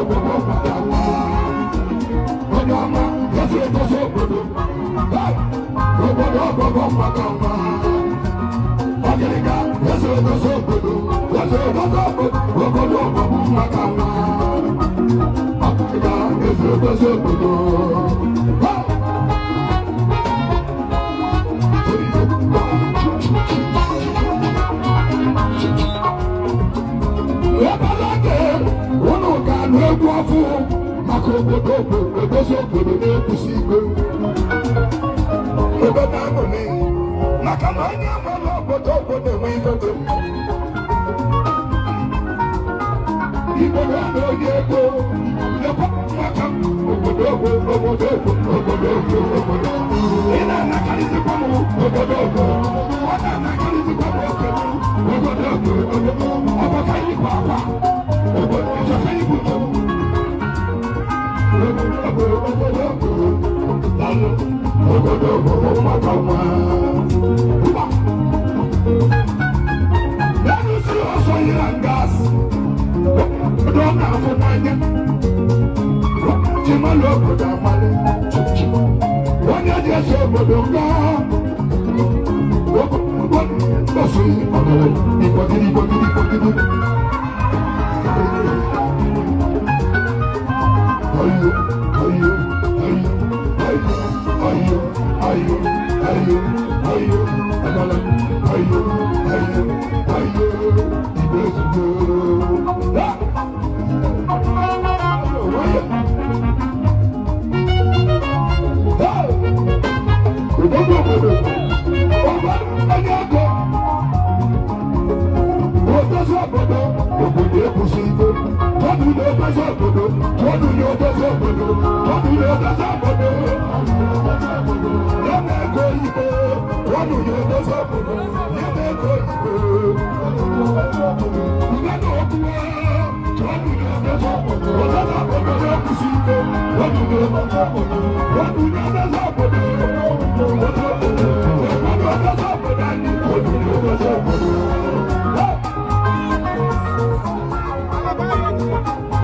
Obodo maka nwa. Onye ọma, ezi edozi obodo. Hey! Obodo obodo maka nwa. Ọgịrịga, ezi edozi obodo. Ezi edozi obodo. Obodo obodo maka nwa. Ọgịrịga, ezi edozi obodo. Hey! Ebeleke, unu ga-anụ egwu ọfụ maka obodo bụ edozi obodo na-ekwusi igwe. Obodo aṅụrị maka na onye nwere obodo obodo enwe ife dị mma. Igbo na onye ego lekwa maka obodo bụ obodo bụ obodo bụ obodo. Ị na-anakarịzikwa m obodo bụ ọ na-anakarịzikwa m oke m obodo bụ obodo ọ bụ ka yikwa akwa obodo ịchọka ibu nke m obodo obodo bụ daalụ obodo bụ maka nwa. Mba. Lẹ́nu sí ọsọ yìí na gas. Obodo ọ na-afụ n'anya. Ji malụ obodo amalị. Onye ji esi obodo gaa. Obodo ọgaranya igbogidi igbogidi igbogidi. Ayo, ayo, ayo, ayo, ayo, ayo, ayo, ayo, amala, ayo, ayo, ayo, igbe ezugbo. Ah! Ayo, ayo. Obodo obodo, obodo onye ego, odozi obodo, obodo ekwusi ike. Tọdụ na odozi obodo, tọdụ na odozi obodo, tọdụ na odozi obodo. Ya na ego oyibo, tọdụ na odozi obodo, ya na ego oyibo. Ugbo na okwu, tọdụ na odozi obodo, odozi obodo na-ekwusi ike. Tọdụ na odozi obodo, tọdụ na odozi obodo, odozi obodo, odozi obodo anyị, tọdụ na odozi obodo. Hey!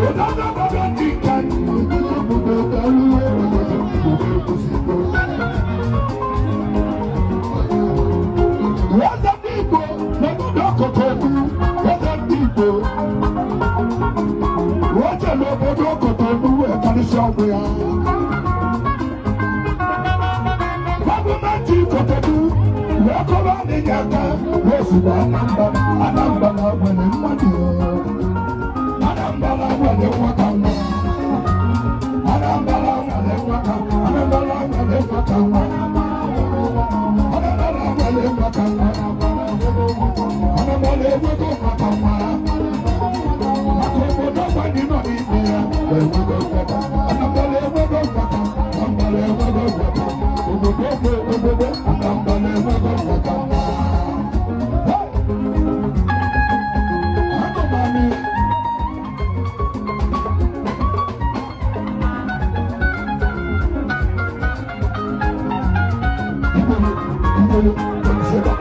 Odozi obodo ndị nke anyị, odozi obodo daalụ, odozi obodo ekwusi ike. Eze ndị Igbo n'obodo Kotonu, eze ndị Igbo. Oche n'obodo Kotonu wee karịsịa ọgwụ ya. Gọọmenti Kotonu wee kọrọ anịnya aka wee si na Anambra, Anambra nwere mmadụ. Anambra nwere nwa ka nwa. Anambra nwere nwa ka nwa. Anambra nwere nwa ka nwa. Anambra nwere nwa ka nwa. Anambra enwego nwa ka nwa. Maka obodo gbadị nọ n'ime ya, enwego nwa ka nwa. Anambra enwego nwa ka nwa. Anambra enwego nwa ka nwa. Obodo bụ obodo Anambra enwego nwa ka nwa. Hey! Anụmanụ. Igbo, Igbo, Igbo,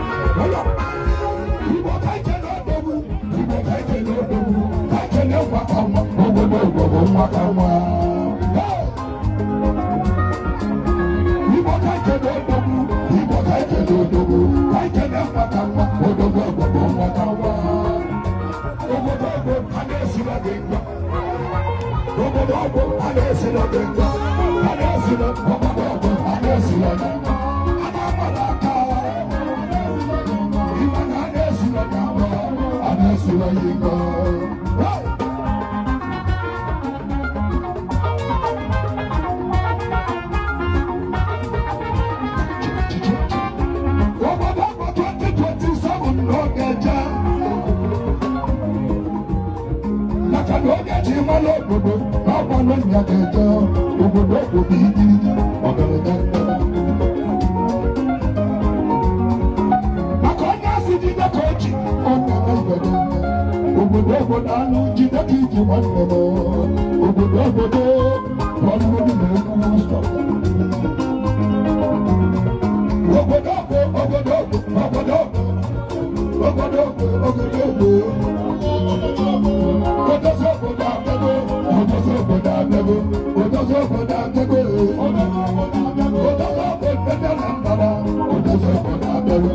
Igbo ka ike n'odogwu, Igbo ka ike n'odogwu, ka ike n'egwa ka nwa, obodo Igbo bụ nwa ka nwa. Hey! Igbo ka ike n'odogwu, Igbo ka ike n'odogwu, ka ike n'egwa ka nwa, odogwu Igbo bụ nwa ka nwa. Obodo Igbo a na-esila gị ngwa. Obodo Igbo a na-esila gị ngwa. A na-esila obodo Igbo a na-esila gị ngwa. A na-amala aka. Iwe na a na-esila gị ngwa. A na-esila gị ngwa. Hey! Obodo Igbo 2027 n'oge jee. Maka na onye ji mmanụ obodo na ọgbanụ nya ga-eje obodo obodo igirigi ọgaranya nnene. Maka onye asị jide ka o ji ọ na-eme ibe gị nne. Obodo obodo anụ jide ka iji nwanne m obodo obodo ọlụlụ na egwu stop. Obodo obodo obodo obodo obodo obodo odozi obodo abịago. Odozi obodo abịago, odozi obodo abịago, odozi obodo abịago, odozi obodo ndị Anambra, odozi obodo abịago.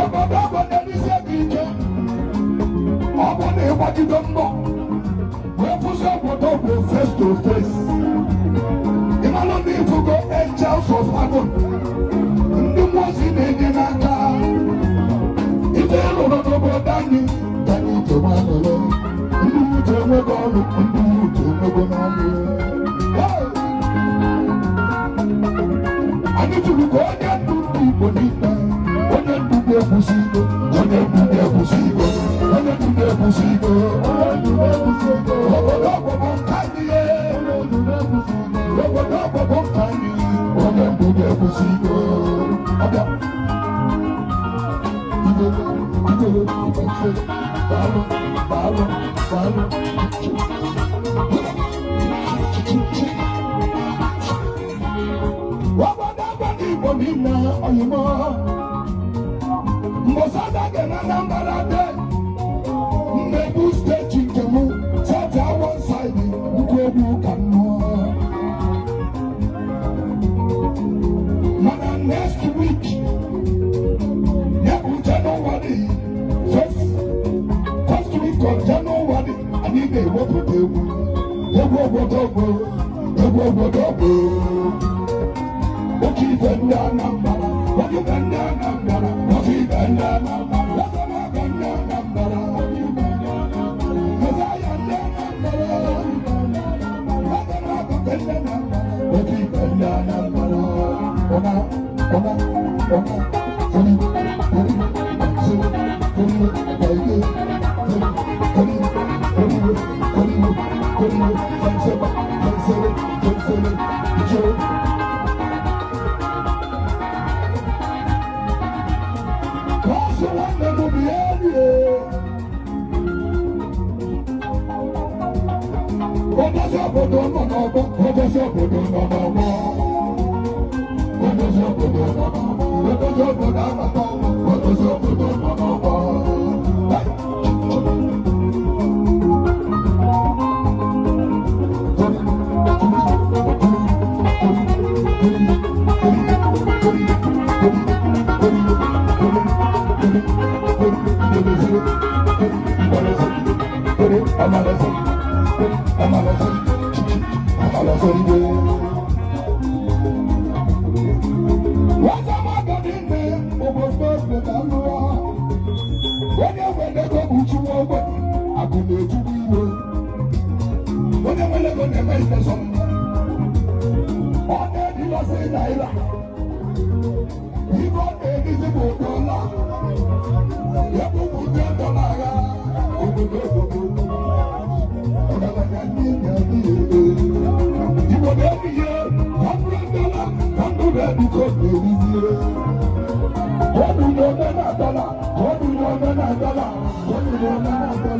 Obodo obodo n'isi ego ike, ọ bụ na ịgbagide mbọ wee kwụsị obodo bụ face to face. Ịmalụ na ifugo angels of heaven, ndị mmụọ ozi na-enye n'aka. Ife lụrụ n'obodo anyị ka anyị ji nwanụrụ. Ndị uche enwego ọrụ, ndị uche enwego n'ọrụ. Hey! Anyị jụrụ ka onye ndu ndị Igbo niile, onye ndu na-ekwusi iko, onye ndu na-ekwusi iko, onye ndu na-ekwusi iko, onye ndu na-ekwusi iko. Obodo ọgbọgbọ nke anyị ye, obodo ọgbọgbọ nke anyị, onye ndu na-ekwusi iko. Ọbịa. Igolo, igolo, igolo, daalụ, daalụ, daalụ. Obodo obodo Igbo niile oyimo. Mbọsada ga-eme Anambra Day. Mmegbu steeti nke mụ, seti one side, nkwu egwu ka m nụọ. Mana next week, ya bụ January first week of January, anyị ga-ewepụta egwu. Egwu obodo bụ, egwu obodo bụ. Oke ife ndị Anambra, oke ife ndị Anambra, oke ife ndị Anambra, ọzọmaga ndị Anambra, Mezaya ndị Anambra, ọzọmaga ndị Anambra, oke ife ndị Anambra. Ọna, ọna, ọna, ori, ori, ori, ori, ori, ori, ori, ori, ori, ori, fansebe, fansebe, fansebe, Kọ́ọ̀sì nwanne m bụ ya rie. Odozi obodo nọ n'ọgbọ, odozi obodo nọ n'ọgbọ. Odozi obodo nọ n'ọgbọ, odozi obodo anọ n'ọgbọ, odozi obodo nọ n'ọgbọ. Hey! Onye nwere ego bụ chiwa ogbenye, akụ na-ejuru iwe. Onye nwere ego na-eme ikpeso mma. Ọ na-edilọsị naira. Ife ọ na-edizi bụ dọla. Ya bụ ụdị dọla agha. Obodo obodo. Ọgaranya ndị na-eri ego. Igbo na-eri ihe, $100, 100 ka ọ na-erizie. Ọ bụ na ome na dọla, ọ bụ na ome na dọla, ọ bụ na ome na dọla.